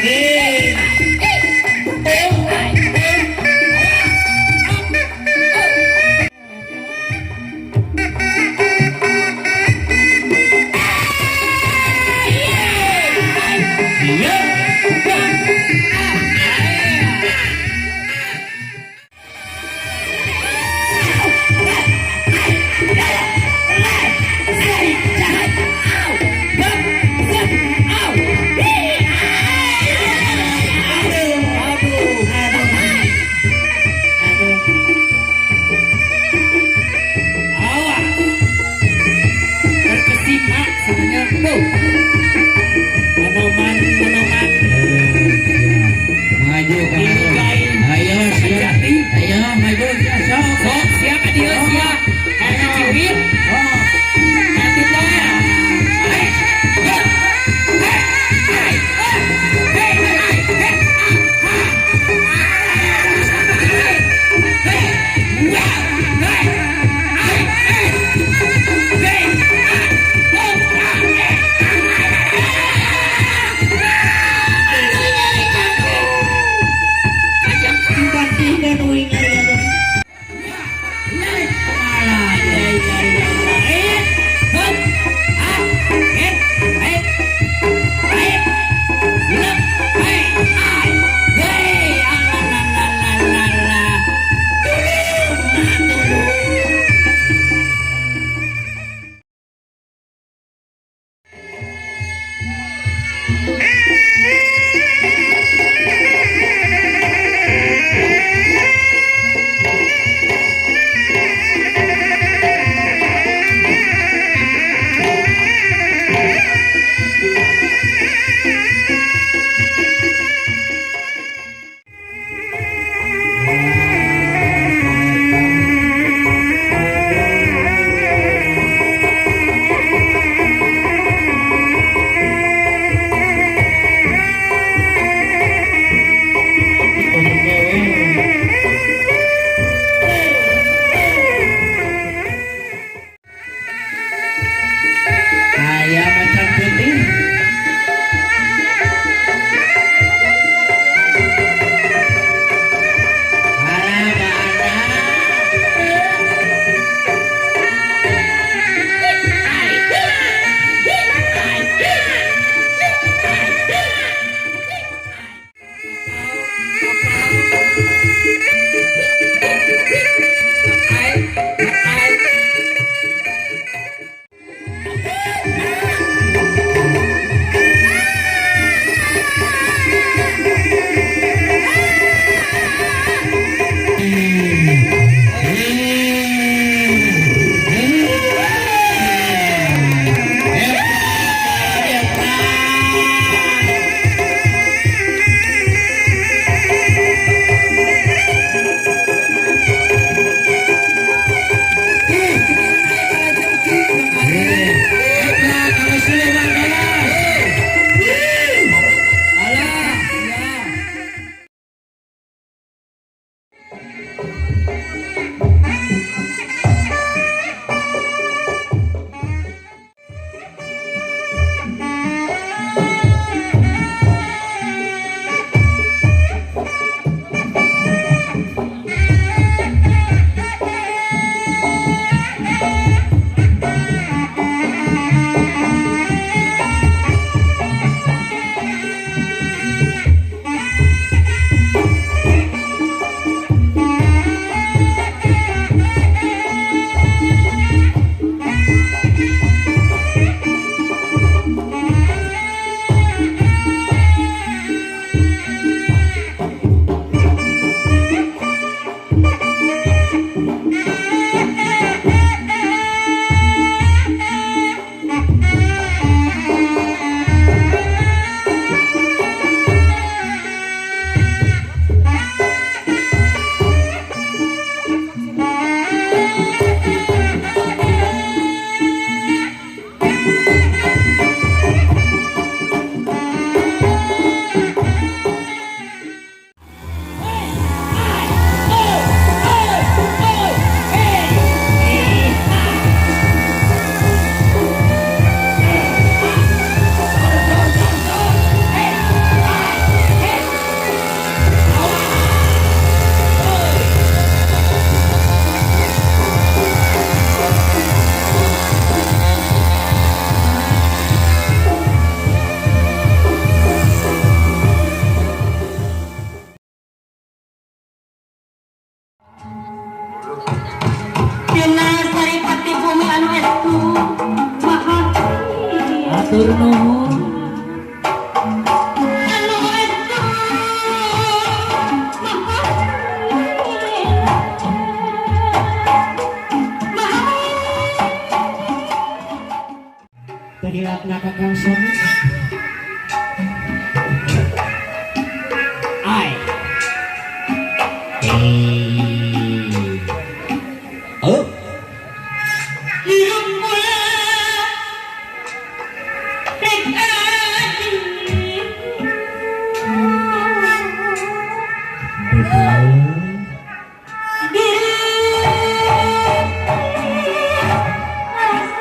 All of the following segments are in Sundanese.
Hey! Dina saripati bumi anu estu maha. Atur nuhun. Anu estu maha maha. Teu hilapna Kakang Sony. Ai. Eh. Oh. Hirup kula rek adi. Betul. Diri asa.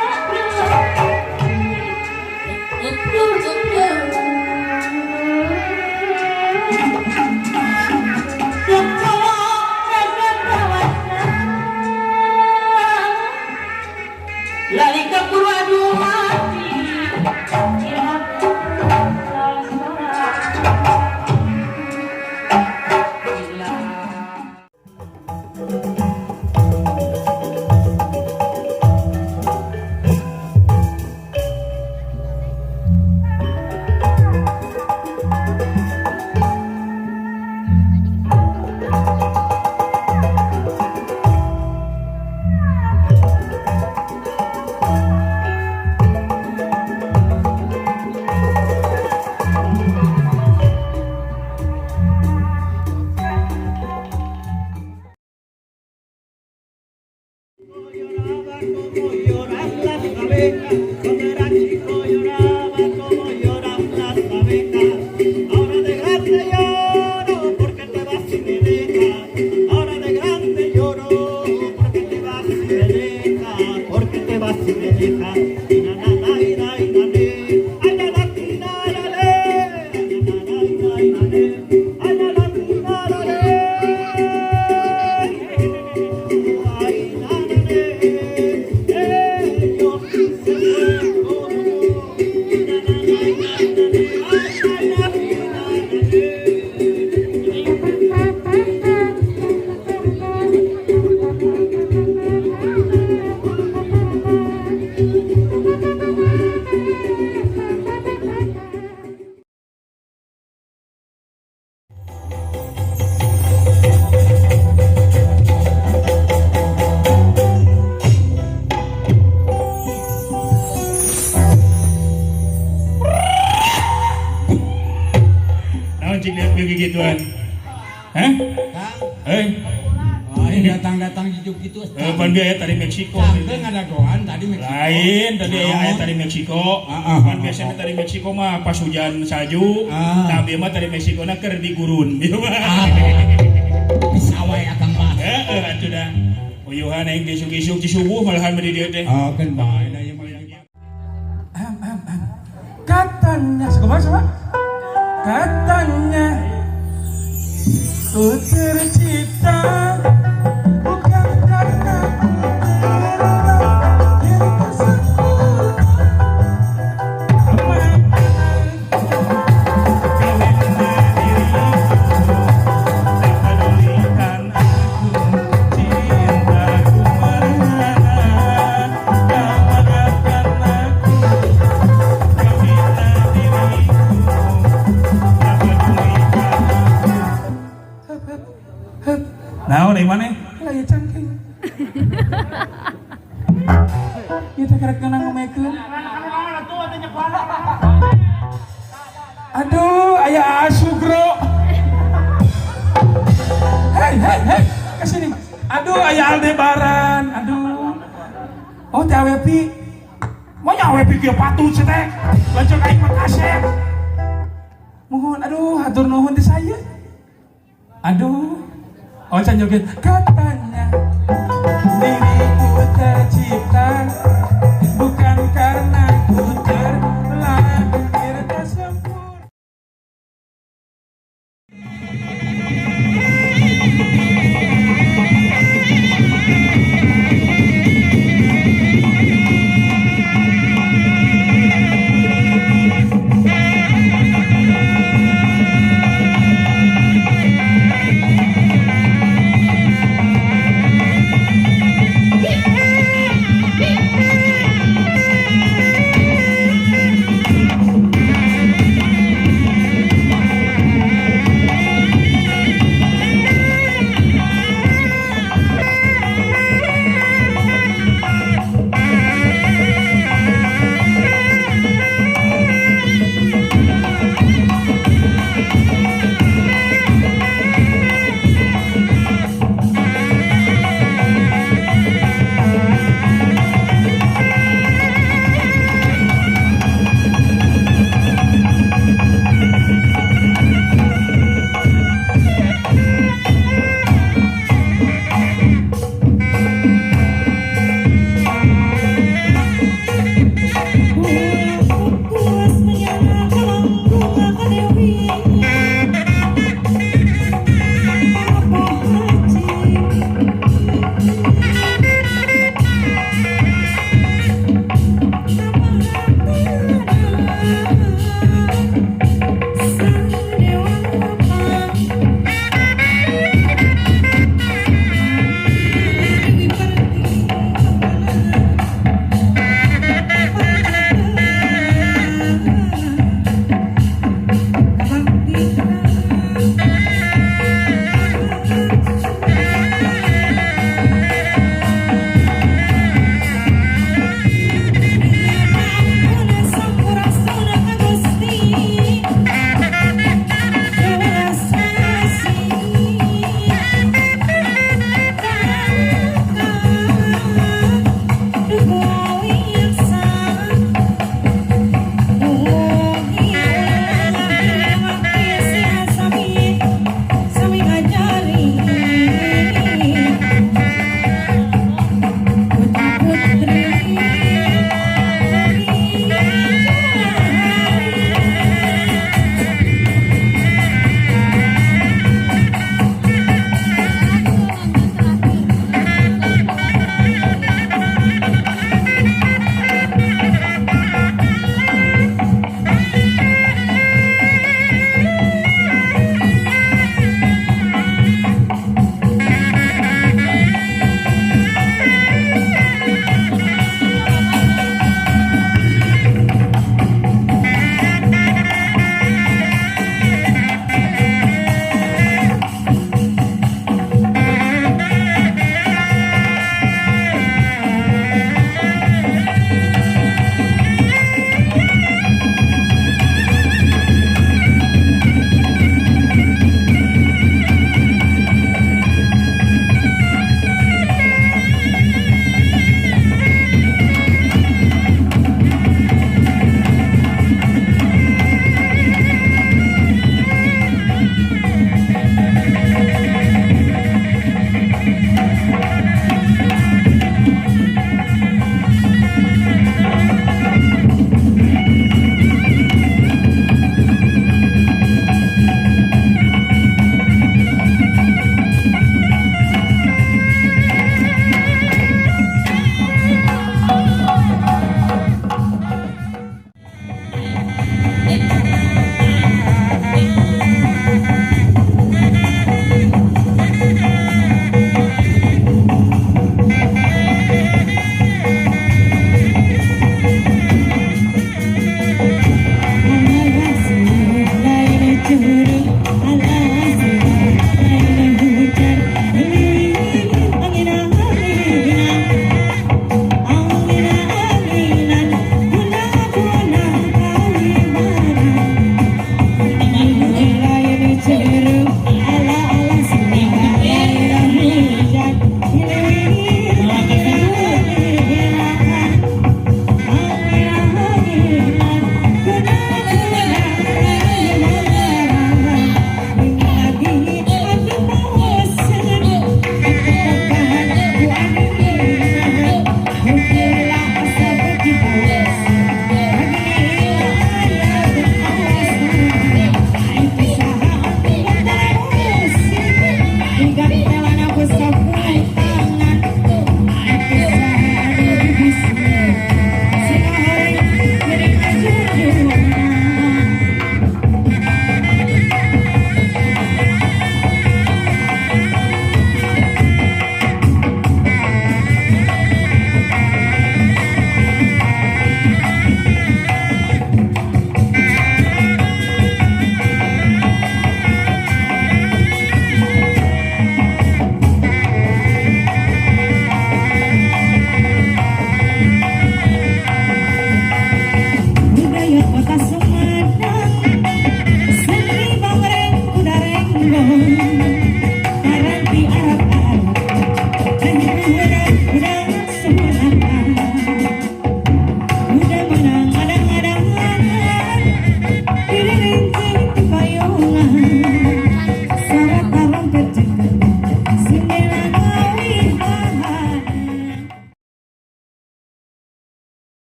Lali kaburu adu mati. Lloraba como lloran las abejas, cuando era chico lloraba como lloran las abejas. Ahora de grande lloro porque te vas y me dejas. Ahora de grande lloro porque te vas y me dejas, porque te vas y me dejas. Y na na na y na y na ne, ay na na ti na la le, ay na na y na y na ne, ay na na ti na la le. Ay, na, na, ne, ellos se fue como yo. Na, na, na, na, na, ne, ay, na, na, na, na, ne. gituan. Hah? Kang, Eh, oh, ini datang-datang hidup gitu. eh, pan biaya tadi Meksiko. Sampai ngadagoan tadi Meksiko. Lain tadi aya Naon? aya tadi Meksiko. Ah, ah, Pan ah, biasanya tadi Meksiko mah pas hujan salju, Ah. tapi mah tadi Meksiko na keur di gurun. Ieu mah. Ah. Bisa wae akang mah. Heeh, atuh dah. Uyuhan aing isuk-isuk di subuh malahan beri dieu teh. Oh, kan bae da ieu mah. Katanya, kumaha sama? Katanya ku tercipta bukan karena ku terlahir tak sempurna. Karena diriku tak pedulikan aku, cintaku merana, kau maafkan aku. Karena diriku tak pedulikan aku. Naon euy maneh? Lah ya cangking. Ieu teh karek ngeunang ngomekeun. Aduh, aya Asugro. Hei, hei, hei, ke sini. Aduh, aya Aldebaran. Aduh. Oh, teh Awepi. Mau nya Awepi kieu patut sih teh. Lanjut aing mah kasep. Mohon, aduh, hatur nuhun ti saya. Aduh. Oh, can joget. Katanya diriku tercipta bukan karena ku terlahir tak sempurna.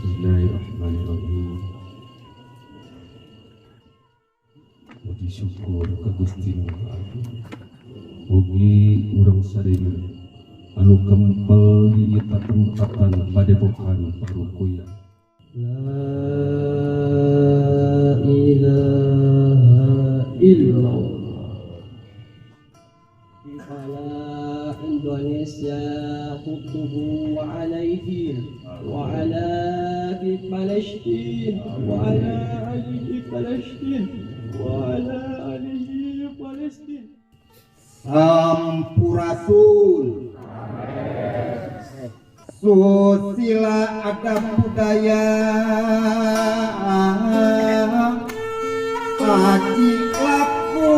Bismillahirrahmanirrahim. Puji syukur ka Gusti Nu Maha Agung. Mugi urang sadaya anu kempel di ieu patempatan Padepokan Parupuyan. La ilaha illallah. Ala Indonesia kutubu wa alaihi wa ala Palestin wa ala alihi Palestin wa ala alihi Palestin. Sampurasun. Susila adab budaya aji laku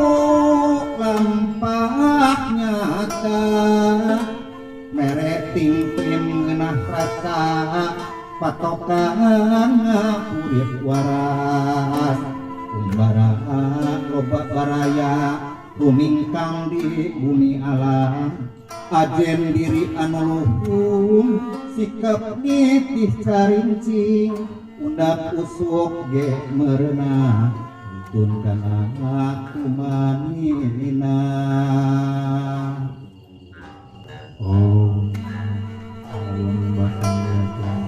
lampah nyata mere tingkrim ngeunah rasa patokan urip waras umbara loba baraya rumingkang di bumi alam ajen diri anu luhung sikap nitih carincing undak usuk ge merenah tun kana kumanina. Oh, alam batang dan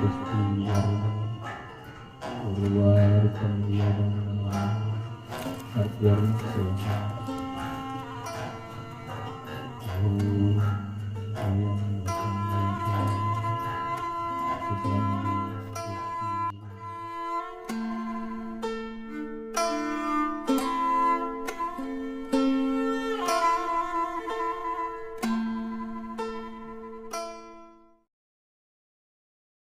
Gusti Urwar